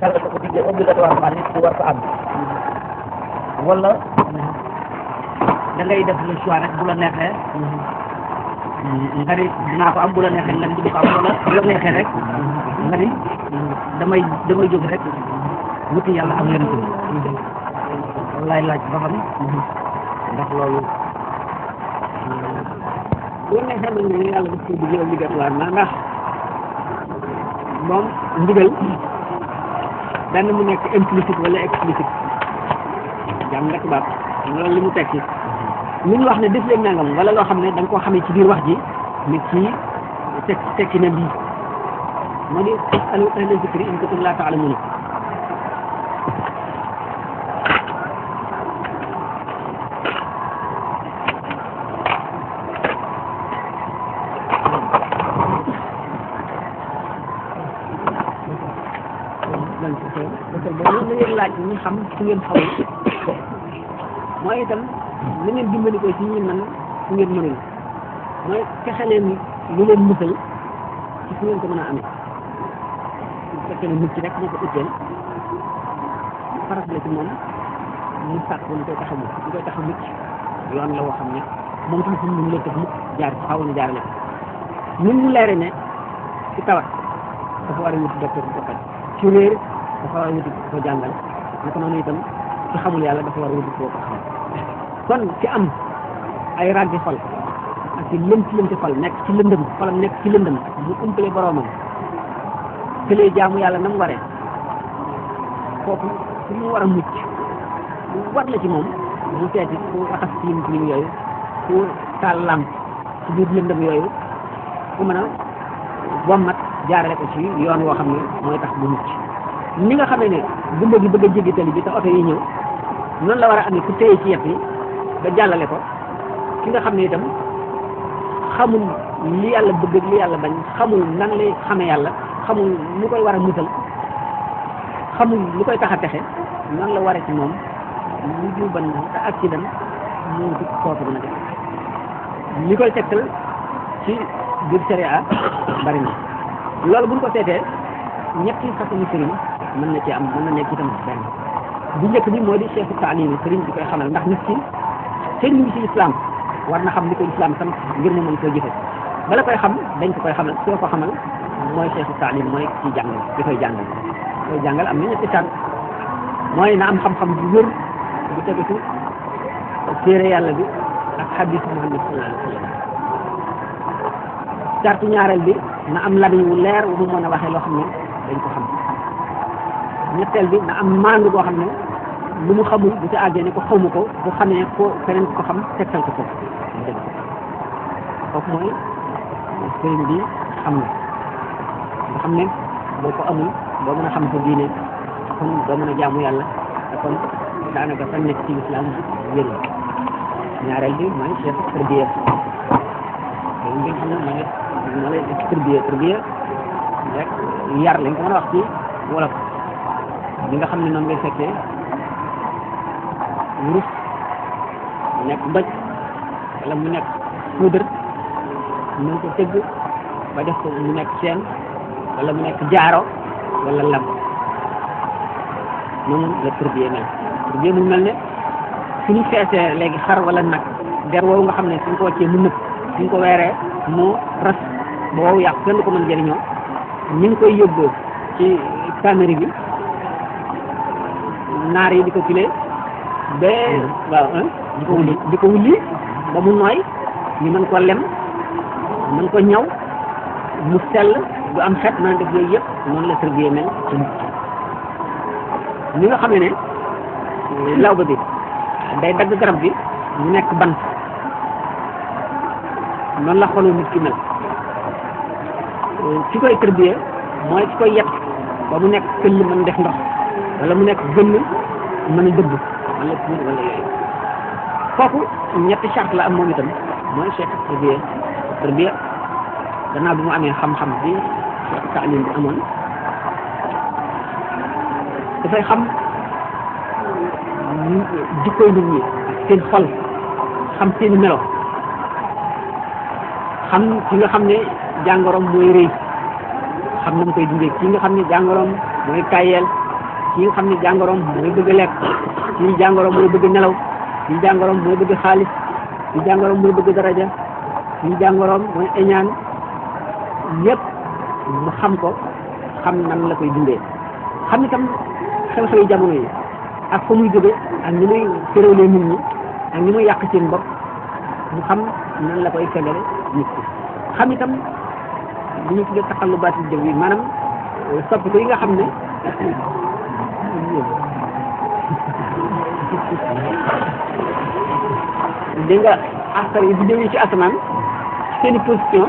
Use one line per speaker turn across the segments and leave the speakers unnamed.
yàlla da ko digle obligatoirement nit ki war ko am wala da ngay def le choix rek bu la neexee nga ni dinaa ko am bu la neexee nga ni du ko am wala bu la neexee rek nga ni damay jóg rek wuti yàlla am yonent bi loolu laay laaj ba xam ndax loolu
bu la neexee mën nga yàlla daf ko digle obligatoirement ndax moom ndigal benn mu nekk implicite wala explicite jàng nga tubaab loolu li mu tekki lu ñu wax ne def leen nangam wala loo xam ne da nga koo xamee ci biir wax ji nit kii tekki na lii moo di alu ahla zikri in kuntum laa ta'lamuun loolu ngeen laaj ñu xam su ngeen xamul mooy itam na ngeen dimbali ko ci ñi man su ngeen mënul mooy fexe leen lu leen musal ci su ngeen ko mën a amee su fekkee ne mucc rek moo ko utteel farat la ci moom mu sàkk lu koy tax a mucc lu koy tax a mucc yoon la woo xam ne moom tamit suñu mënu leen tax mucc jaar ci xaw na jaarale ñun mu leere ne ci tawat dafa war a wuti docteur bu ko faj ci réer dafa war a wuti ko jàngal naka noonu itam ci xamul yàlla dafa war a wuti koo ko xam kon ci am ay ràggi xol ak ci lënt xol nekk ci lëndëm xolam nekk ci lëndëm mu umpale boroomam këlee jaamu yàlla na mu waree kooku su mu war a mucc lu war la ci moom mu seeti ku raxas tilim yooyu ku taal làmp ci biir lëndëm yooyu ku mën a wommat jaarale ko ci yoon woo xam ne mooy tax bu mucc ni nga xamee ne gumba gi bëgg a jéggi tali bi te oto yi ñëw noonu la war a amee ku téye ci yet yi ba jàllale ko ki nga xam ne itam xamul li yàlla bëgg ak li yàlla bañ xamul nan lay xame yàlla xamul lu koy war a musal xamul lu koy tax a texe noonu la waree ci moom lu juban te accident mu wuti kooku dina def li koy tegtal ci biir sharia bari na loolu buñ ko seetee ñetti façon sëriñ mën na ci am mën na nekk itam benn bu njëkk bi moo di cheikhu taalim sëriñ bi koy xamal ndax nit ki sëriñ bi ci islam war na xam li ko islam sant ngir mu mën koo jëfe bala koy xam dañ ko koy xamal soo ko xamal mooy cheikhu taalim mooy ci jàngal di koy jàngal am na ñetti sàrt mooy na am xam-xam bu wér bu tegu ci téere yàlla bi ak hadis Muhammad sallallahu alayhi wa sallam sartu ñaareel bi na am lamiñ wu leer wu mu mën a waxee loo xam ne dañ ko xam ñetteel bi na am maandu boo xam ne lu mu xamul bu ci àggee ne ko xawma ko bu xamee ko keneen ko xam tegtal ko foofu mu dégg kooku mooy sëriñ bi xam na nga xam ne boo ko amul doo mën a xam sa diine kon doo mën a jaamu yàlla te kon daanaka fan nekk ci islam wéru ñaareel bi mooy chef tarbiya sëriñ bi xam ne moo lay tarbiya rek yar lañ ko mën a wax ci wolof bi nga xam ne noonu ngay fekkee wurus mu nekk doj wala mu nekk poudre mën ko tëgg ba def ko mu nekk seen wala mu nekk jaaro wala lam noonu la tërbiye mel mu mel ne suñu feesee léegi xar wala nag der woowu nga xam ne suñ ko wàccee mu nëb suñ ko weeree mu ras ba wow yàqu kenn du ko mën jëriñoo ñu ngi koy yóbboo ci caméra bi naar yi di ko kilee ba waaw di ko wulli ba mu nooy ñu mën ko lem mën ko ñaw mu sell du am xet mën a def yooyu yëpp noonu la tërbiye mel ci nit ñi nga xam ne lawba bi day dagg garab bi mu nekk bant noonu la xolu nit ki mel ki koy tërbiye mooy ki koy yet ba mu nekk këll mën def ndox wala mu nekk gënn mën a dëbb wala puur wala yooyu kooku ñetti charte la am moom itam mooy cheikh tërbiya gannaaw bi mu amee xam-xam bi cheikh taalim bi amoon dafay xam jikkoy nit ñi ak seen xol xam seen melo xam ki nga xam ne jàngoroom mooy rëy xam na mu koy dundee ki nga xam ne jàngoroom mooy tayeel ki nga xam ne jàngoroom mooy bëgg a lekk kii jàngoroom mooy bëgg nelaw kii jàngoroom mooy bëgg xaalis kii jàngoroom mooy bëgg daraja kii jàngoroom mooy eñaan yépp mu xam ko xam nan la koy dundee xam itam xew-xewi jamono yi ak fa muy jóge ak ni muy féréwlee nit ñi ak ni muy yàq seen bopp mu xam nan la koy fegale nit ki xam itam li ñu tuddee taxallubaat yi jëw yi maanaam soppi ko yi nga xam ne dégg nga asar yi bu jëwee ci asamaan seeni position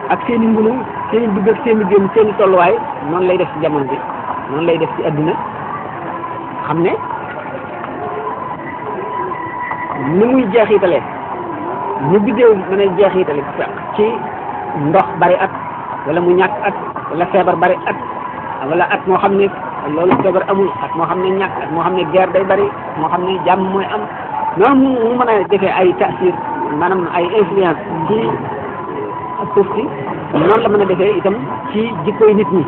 ak seeni ngunu seeni dugg ak seeni génn seeni tolluwaay noonu lay def ci jamono bi noonu lay def ci adduna xam ne ni muy jeexitalee ñu biddéew mën a jeexitale ci ndox bari at wala mu ñàkk at wala feebar bari at wala at moo xam ne loolu feebar amul at moo xam ne ñàkk at moo xam ne guerre day bari moo xam ne jàmm mooy am noonu mu mën a defee ay taasir maanaam ay influence ci suuf si noonu la mën a defee itam ci jikkoy nit ñi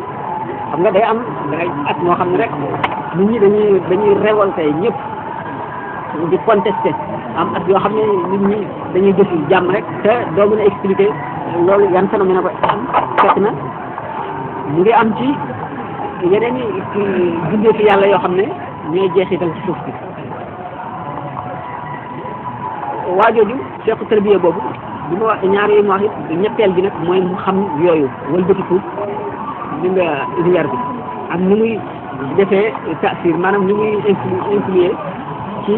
xam nga day am dangay at moo xam ne rek nit ñi dañuy révolté ñëpp di contesté am at yoo xam ne nit ñi dañuy jëf jàmm rek te doo mën a expliquer loolu yan phénomène ko am fekk na mu ngi am ci yeneen i bindee fi yàlla yoo xam ne ñooy jeexital ci suuf si waajooju cheikhu tarbiya boobu bi ma wax ñaar yooyu ma wax it ñetteel bi nag mooy mu xam yooyu wëlbatiku li nga univers bi ak ni muy defee taasir maanaam ni muy influer ci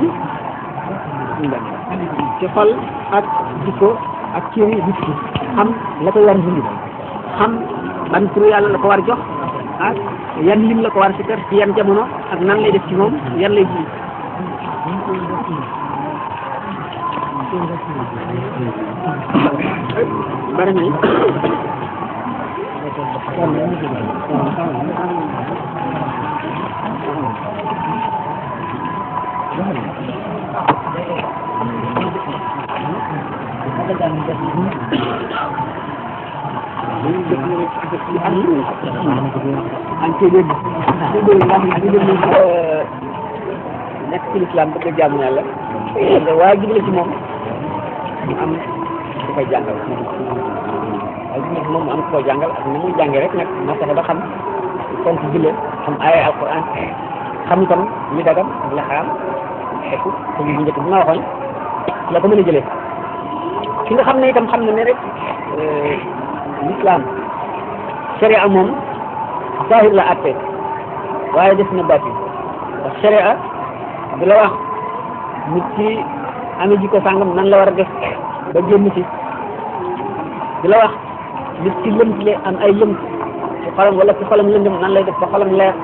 xol ak jikko ak cëri nit ki xam la koy war dund xam ban turu yàlla la ko war jox ak yan lim la ko war sikkar ci yan jamono ak nan lay def ci moom yan lay ji bari nañ nekk ci lislaam bëgg a jaamu yàlla waaye jublu ci moom mu am ku koy jàngal waaye jublu ci moom mu am ku koy jàngal ak ni muy jàngee rek nag moo fexe ba xam fonk julle xam ay alquran xam itam li dagam ak la xaram fekku te bu njëkk bi ma waxoon la ko mën a jëlee ki nga xam ne itam xam na ne rek l'islam sharia moom zahir la àtte waaye def na baatin ndax sharia di la wax nit ci amee jikko sàngam nan la war a def ba génn ci di la wax nit ci lëmt le am ay lëmt ci xolam wala ci xolam lëndëm nan lay def ba xolam leer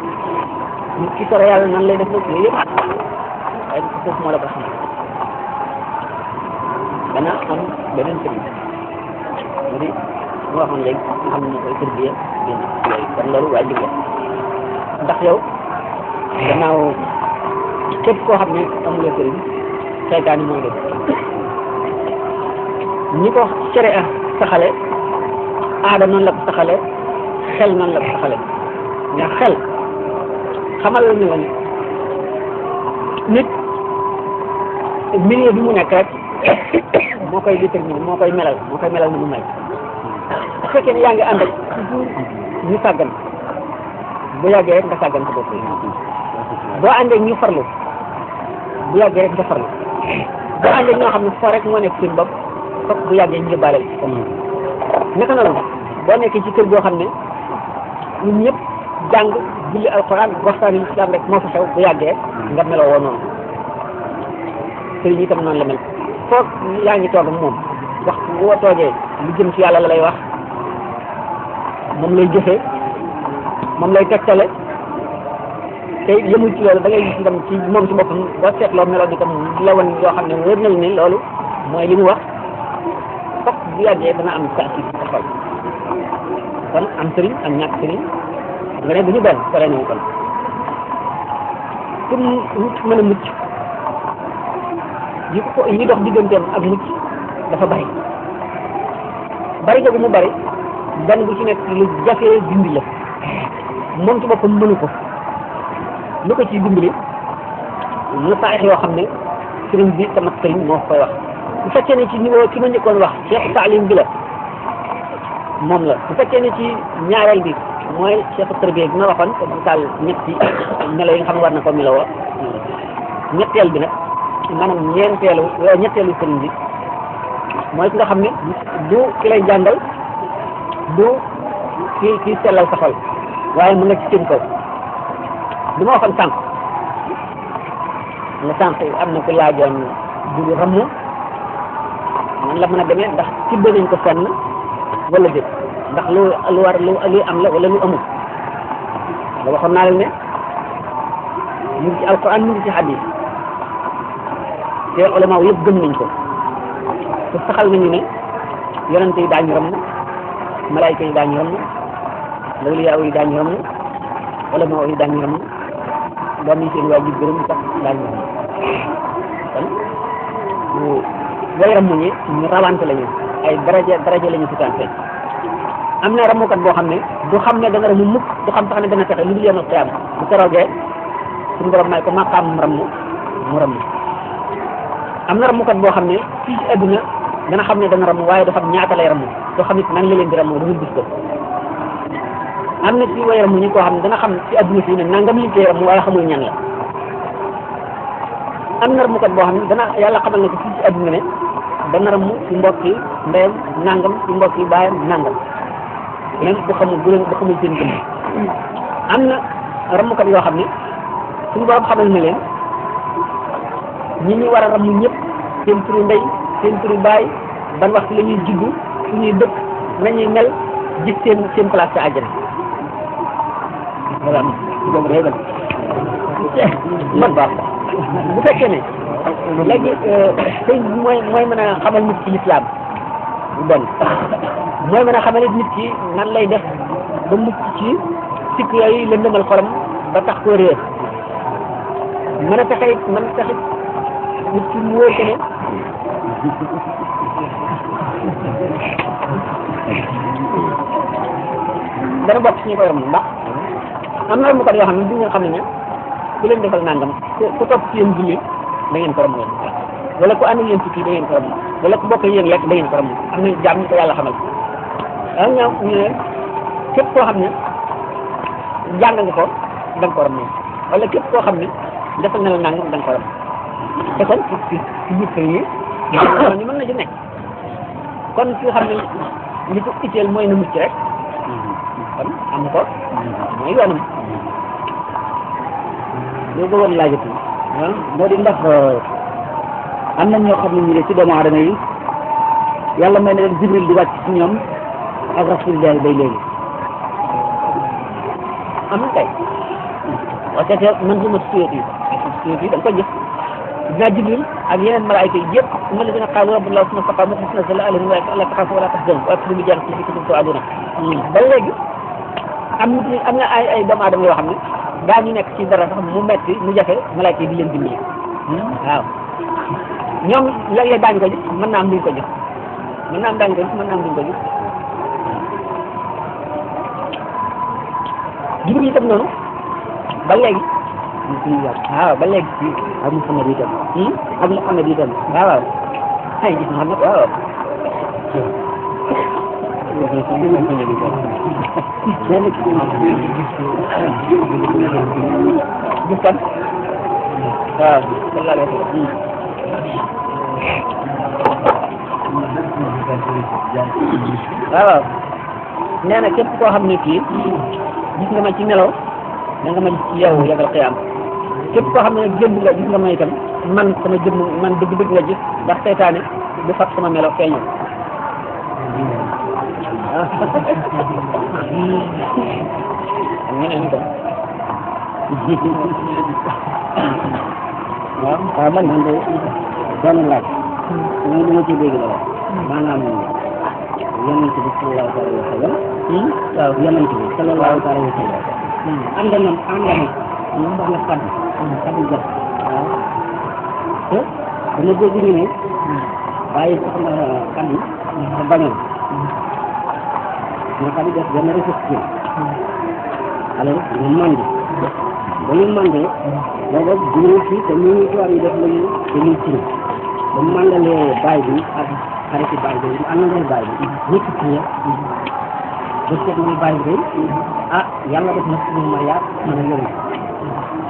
nit ci sore yàlla nan lay def ba yooyu yëpp waaye foofu moo la ko xam dana am beneen sëriñ mu di mu waxoon léegi nga xam ne ñu koy tërbiya génn yooyu kon loolu waajib la ndax yow gannaaw képp koo xam ne amuloo sëriñ seytaane mooy def ñi ko sharia saxale aada noonu la ko saxale xel noonu la ko saxale ndax xel xamal la ne woon nit milieu bi mu nekk rek moo koy déterminer moo koy melal ni mu mel bu fekkee ne yaa ngi ànd ak ñu sàggan bu yàggee rek nga sàggan sa bopp boo àndee ñu farlu bu yàggee rek nga farlu boo àndee ñoo xam ne foo rek moo nekk seen bopp fokk bu yàggee ñu baaleel naka noonu boo nekkee ci kër goo xam ne ñun ñëpp jàng julli alquran waxtaani islam rek moo fa xew bu yàggee nga meloo woo noonu sëriñ itam noonu la mel foog yaa ngi toog ak moom waxtu boo toogee lu jëm ci yàlla la lay wax moom lay jëfee moom lay tegtale te yëmul ci loolu da ngay gis itam ci moom ci boppam boo seetloo meloo ni tam la woon yoo xam ne wér na ni loolu mooy li mu wax fokk bu yàggee dana am taasir ci xol kon am sëriñ am ñàkk sëriñ nga ne bu ñu benn sore nañu kon pour nit mën a mucc yi dox digganteem ak mucc dafa bari googu mu bari benn bu ci nekk lu jafee dindi la moom ci boppam mënu ko lu ko ciy dimbali lu saax yoo xam ne sëriñ bi sama sëriñ moo koy wax bu fekkee ne ci niveau ki ma njëkkoon wax cheikh taalim bi la moom la bu fekkee ne ci ñaareel bi mooy cheikh tarbiya bi ma waxoon te misaal ñetti melo yi nga xam ne war na ko melowoo ñetteel bi nag maanaam ñetteelu sëriñ bi mooy ki nga xam ne du ki lay jàngal du ki sellal sa xol waaye mu nga ci seen kaw li ma waxoon sànq nga sànq am na ku laajoon du ramm man la mën a demee ndax tibbe nañ ko fenn wala déet ndax lu war lu am la wala lu amul nga waxoon naa leen ne mu ngi ci alquran mu ngi ci hadis te ulama yëpp gëm nañ ko te saxal nañu ne yonente yi daañu ramm malaayika yi daañu ramm lawliyaa yi daañu ramm ulama yi daañu ramm doom yi seen waajur gërëm sax daañu ramm kon way ramm ñi ñu rawante lañu ay daraja lañu sutante am na rammukat boo xam ne du xam ne dana ramu mukk du xam sax ne dana texe lu dul yoonu xiyaam bu keroogee suñu borom may ko maqaam ramm mu ramm am na rammukat boo xam ne fii ci adduna dana xam ne dana ramm waaye dafa ñaata lay ramm doo xam it nan la leen di ramm du gis ko am na ci way ramm ñi koo xam ne dana xam ci adduna fii ne nangam liñ koy ramm waaye xamul ñan la am na rammukat boo xam ne dana yàlla xamal ne ko fii ci adduna ne dana ramm ci mbokk yi ndeyam nangam ci mbokk yi baayam nangam même bu xamul seen gëm am na rammukat yoo xam ne suñu borom xamal na leen ñi ñu war a ramm ñëpp seen turu ndey seen turu baay ban waxtu la ñuy juddu fu ñuy dëkk nañuy mel gis seen place ca àjjana voilà boobu day man baax bu fekkee ne léegi sëñ bi mooy mën a xamal nit ci lislaam bu bon mooy mën a xamal nit ki nan lay def ba mucc ci sikk yooyu lëndëmal xolam ba tax koo réer mën a taxit nit ki mu wóor ko ne dana bokk ci ñu koy ram ndax am na rammukat yoo xam ne du ngeen xam ne ku leen defal nangam ku topp ci yéen julli da ngeen ko ram wala ku ànd ak yéen tukki da ngeen ko ram wala ku bokk yéen lekk da ngeen ko ram am na jaam ñu ko yàlla xamal ah ñoom ñu ne képp koo xam ne jàng nga ko da nga ko ram wala képp koo xam ne defal na la nangam da nga ko ram te kon ci biir yi ñu mën na ci nekk kon ki nga xam ne li ko itteel mooy na mucc rek kon am ko mooy yoonam
loolu bëggoon laajati moo di ndax am na ñoo xam ne ñu ne ci doomu aadama yi yàlla may na leen jibril di wàcc ci ñoom ak rasulillah bay léegi
am na kay waxte te man suma suyet yi da nga ko gis dinaa jibril ak yeneen malaayika yi yëpp ma la gën a xaalu rabbullah suma saqa mu xis na sala alayhi wa allah taxafu wala taxzanu wa absiru bi jannati fi kuntum tu'aduna ba léegi am na ay doomu aadama yoo xam ne daa ñu nekk ci dara sax mu metti mu jafe malaayika yi di leen dimbali waaw ñoom léeg-léeg daañu ko gis mën naa am duñ ko gis mën naa am daañu ko gis mën naa am duñ ko gis jibril itam noonu ba léegi waaw ba léegi
ak Muhammad itam ak Muhammad itam
waaw ay gis Muhammad waaw gis kan waaw sallallahu alayhi wa sallam waaw nee na képp koo xam ne kii gis nga ma ci nelaw da nga ma gis ci yow yagal xiyaam képp koo xam ne nag jëmm nga gis nga ma itam man sama jëmm man dëgg-dëgg nga gis ndax seytaane du fat sama melo feeñu ñeneen itam
waaw man de benn laaj mooy li ma ci dégg la maanaam yonent bi sallallahu alayhi wa sallam waaw yonent bi sallallahu alayhi wa sallam ànd na moom wax na kaddu jot waaw te dama dégg ñu ne waaye soxna kaddu dafa bañoon na kaddu jot benn réflexion alors ñu mandi
ba ñu mandee booba juróom fii te ñu ngi tubaab yi def lañu dañuy tiro ba mu mandalee baay bi ak xariti baay bi mu àndalee baay bi ñëpp tiro ba seet muy baay bi ah yàlla def na suñu mariage mën a yore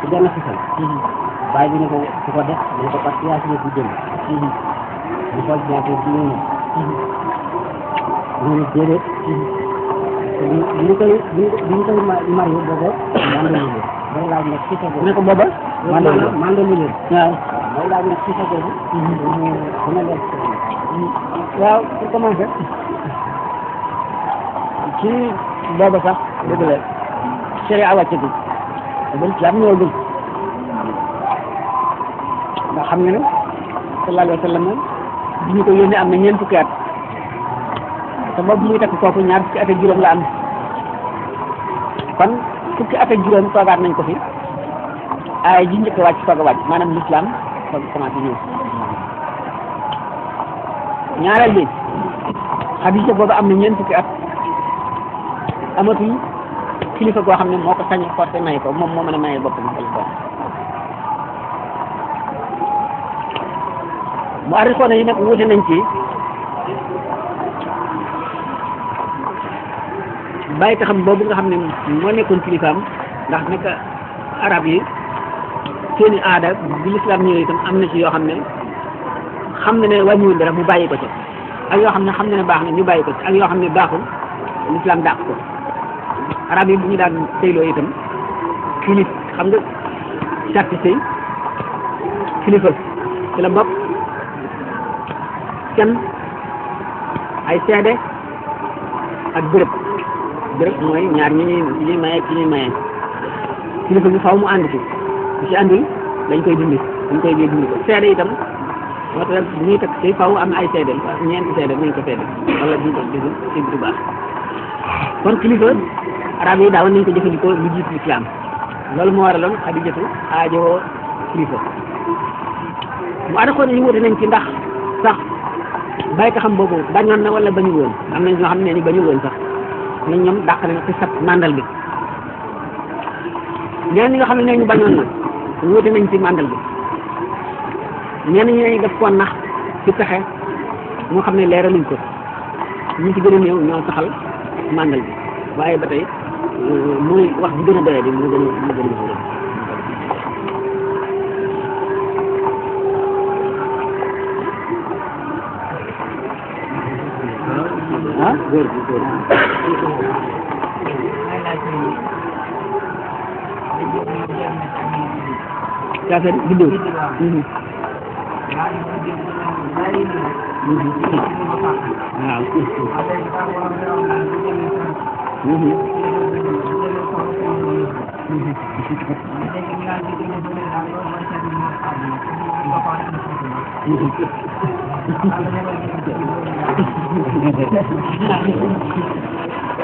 ci benn xisal baay bi ne ko ku ko def mu ne ko parce que yaa si ne bu jëm ñu xool ñaata bi ñu ne déedéet bu ñu koy marié booba mandalu leen day laaj nag xisa boobu
ne ko booba
mandalu leen
waaw
day laaj nag xisa boobu dina leen
waaw pour commencer ci booba sax dëgg la sharia wàcce bi ba islam ñoo dugg ndax xam nga ne sallallahu alayhi wa sallam bi ñu ko yónnee am na ñeent fukki at te boobu muy takk kooku ñaar fukki at ak juróom la am kon fukki at ak juróom toogaat nañ ko fi ay ji njëkk a wàcc soog a wàcc maanaam l'islam soog a commencé ñëw ñaareel bi Xadija boobu am na ñeent fukki at amatul kilifa goo xam ne moo ko sañ forcé may ko moom moo mën a maye boppam ko mu arrikoona yi nag wuute nañ ci bàyyi ta xam boobu nga xam ne moo nekkoon kilifaam ndax nekk arab yi seeni aada bi lislaam ñëwee itam am na ci yoo xam ne ne wàññiwul dara mu bàyyi ko ci ak yoo xam ne ne baax na ñu bàyyi ko ci ak yoo xam ne baaxul lislaam dàq ko arab yi bu ñu daan sëyloo itam kilif xam nga sarti sëy kilifa ci la bopp kenn ay seede ak bërëb mooy ñaar ñuy maye ci ñuy maye kilifa bi faaw mu ànd ci bu ci àndul dañ koy dindi ko seede itam moo tax bu ñuy takk sëy faaw am ay seede ñeenti seede nañ ko seede wala duñ ko déglu ci du baax kon kilifa arab yi daawoon nañ ko jëfandikoo lu jiitu lislaam loolu moo waraloon Xadijatu aajowoo kilifa mu ànd ñu wute nañ ci ndax sax bàyyi xam boobu bañoon na wala bañu woon am nañ ñoo xam ne ni bañu woon sax nañ ñoom dàq nañ ci sab mandal bi ñeneen ñi nga xam ne ñu bañoon na wute nañ ci mandal bi ñeneen ñi def ko nax ci pexe moo xam ne leeraluñ ko ñu ci gën a néew ñoo saxal mandal bi waaye ba tey muy wax bu gën a doyee di mu gën a ah góor kaafir biddew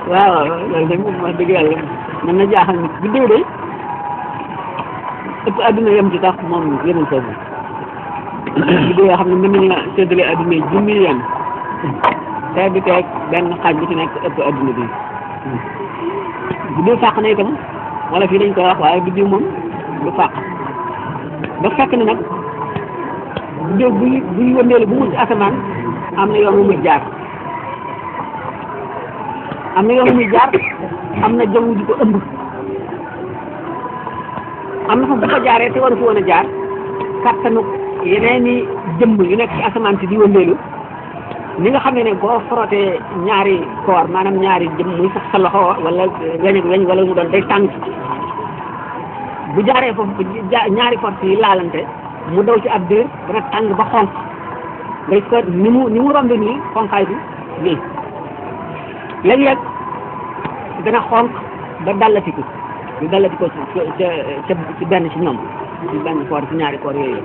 waaw loolu de moom wax dëgg yàlla mën na jaaxal nit biddew de ëpp adduna yem ci tax moom yemul foofu biddew yoo xam ne mën nañu séddale adduna yi junni yoon te bi teeg benn xaaj bi ci nekk ëpp adduna bi biddew fàq na itam wala fii dañ koy wax waaye biddew moom du fàq ba fekk na nag biddew buy wëndeelu bu mu ci asamaan am na yoon wu muy jaar am na jaww ji ko ëmb am na fa bu ko jaaree te waru fi woon a jaar kattanu yeneen i jëmb yu nekk ci asamaan si di wëndeelu ni nga xam ne boo frotté ñaari koor maanaam ñaari jëm muy sax sa loxo wala weñ ak weñ wala mu doon day tàng bu jaaree foofu ñaari force yi laalante mu daw ci ab diir dana tàng ba xonq ngay ko ni mu rombe nii xonqaay bi lii léeg-léeg dana xonq ba dallatiku ñu dallati ko ci benn ci ñoom ci benn koor ci ñaari koor yooyu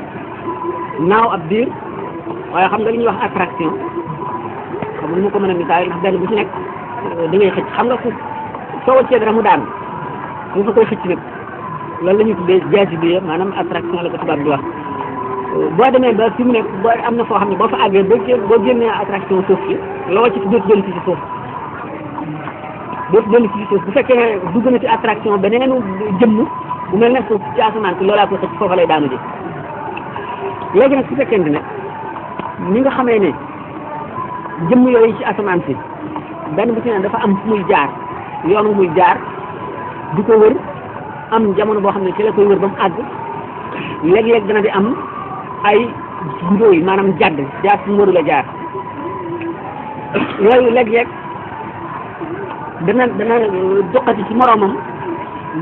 naaw ab diir waaye xam nga li ñuy wax attraction xam nga nu ma ko mën a misaal ndax benn bu ci nekk da ngay xëcc xam nga soo wëccee dara mu daanu nga fa koy xëcc nag loolu la ñuy tuddee jaasibiya maanaam attraction la ko tubaab di wax boo demee ba fi mu nekk boo am na foo xam ne boo fa àggee boo génnee attraction suuf si loo ci dootu dellu ci suuf dootu dellu ci suuf bu fekkee dugg na ci attraction beneenu jëmm bu mel ne suuf ci asamaan si loolaa ko xëcc foofa lay daanu ji léegi nag su fekkente ne ni nga xamee ne jëmm yooyu ci asamaan si benn bu ci ne dafa am fu muy jaar yoonu muy jaar di ko wër am jamono boo xam ne ci la koy wër ba mu àgg léeg-léeg dana di am ay ndóoy maanaam jàdd jaar fu mu waru la jaar yooyu léeg-léeg dana joxati ci moroomam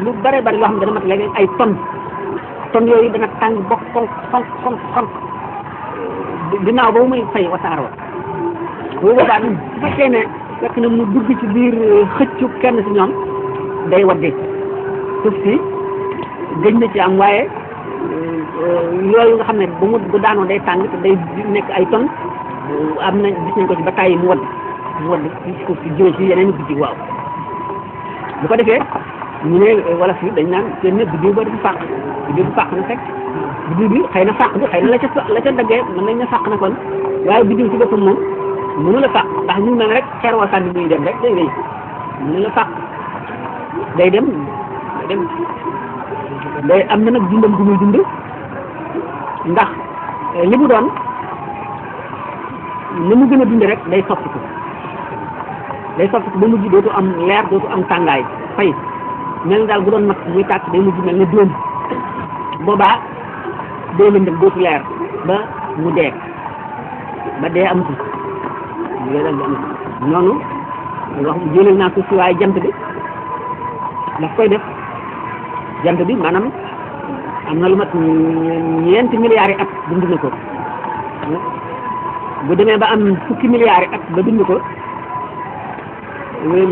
lu bare bari loo xam ne dana mat léeg-léeg ay ton yooyu dana tàng bokk xonk ginnaaw boobu muy fay wasaaroo boobu boobaa nag su fekkee ne fekk na mu dugg ci biir xëccu kenn ci ñoom day wadde suuf si gëj na ci am waaye yooyu nga xam ne bu daanoo day tàng te day nekk ay ton am na gis nañ ko ci ba tàyyi mu wadd ci suuf si jóge ci yeneen biddiw waaw bu ko defee ñu ne wala fi dañ naan seen ne biddiw ba dafa fàq na fekk biddiw bi xëy na fàq bi xëy na la ca daggee mën nañ ne fàq na kon waaye biddiw ci boppam moom mënu la fàq ndax ñu mel rek xeer wa sànni muy dem rek day day mënu la fàq day dem day am na nag dundam gu muy dund ndax li mu doon ni mu gën a dund rek day soppiku ba mujj dootu am leer dootu am tàngaay fay mel daal bu doon mat muy tàkk day mujj mel ne dóom boobaa day lëndëm dootu leer ba mu dee ba dee amatul noonu wax jëlal naa ko si waaye jant bi daf koy def jant bi maanaam am na lu mat ñeenti milliards yi at dund na ko bu demee ba am fukki milliards yi at ba dund ko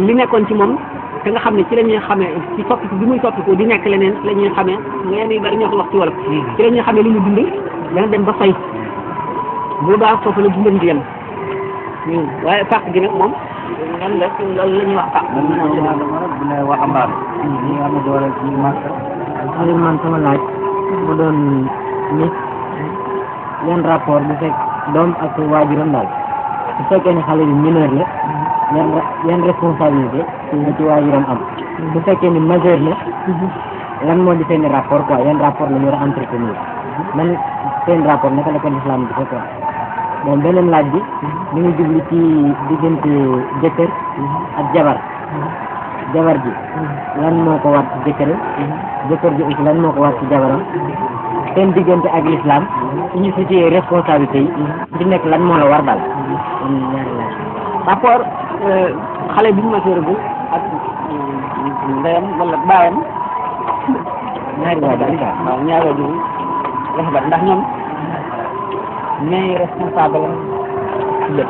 li nekkoon ci moom te nga xam ne ci la ñuy xamee ci soppiku bi muy soppiku di nekk leneen la ñuy xamee ngeen yu bari ñoo ko wax ci wolof ci la ñuy xamee li mu dund dana dem ba fay boobaa foofu la dundam di yem waaye fàq gi nag moom lan la loolu la ñuy wax fàq
bu ne waxambaane ñi nga am doole ci màkk man sama laaj mu doon nit yan rapport bu fekk doom ak waajuram daal su fekkee ne xale bi mineur la yan responsabilité la ci waajuram am su fekkee ni majeur la lan moo di seen rapport quoi yan rapport la ñu war a entretenir man seen rapport naka la ko l'islam di quoi bon beneen laaj bi ñu ngi jublu ci diggante jëkkër ak jabar ji lan moo ko war ci jëkkër ji aussi lan moo ko war ci jabaram seen diggante ak l'islam suñu situé responsabilité yi di nekk lan moo la war daal ñaari laaj
rapport xale bi ñu maseeragul ak ndeyam wala baayam
ñaari waajur
waaw ñaari waajur dafa bari ndax ñoom ñooy responsable ci lépp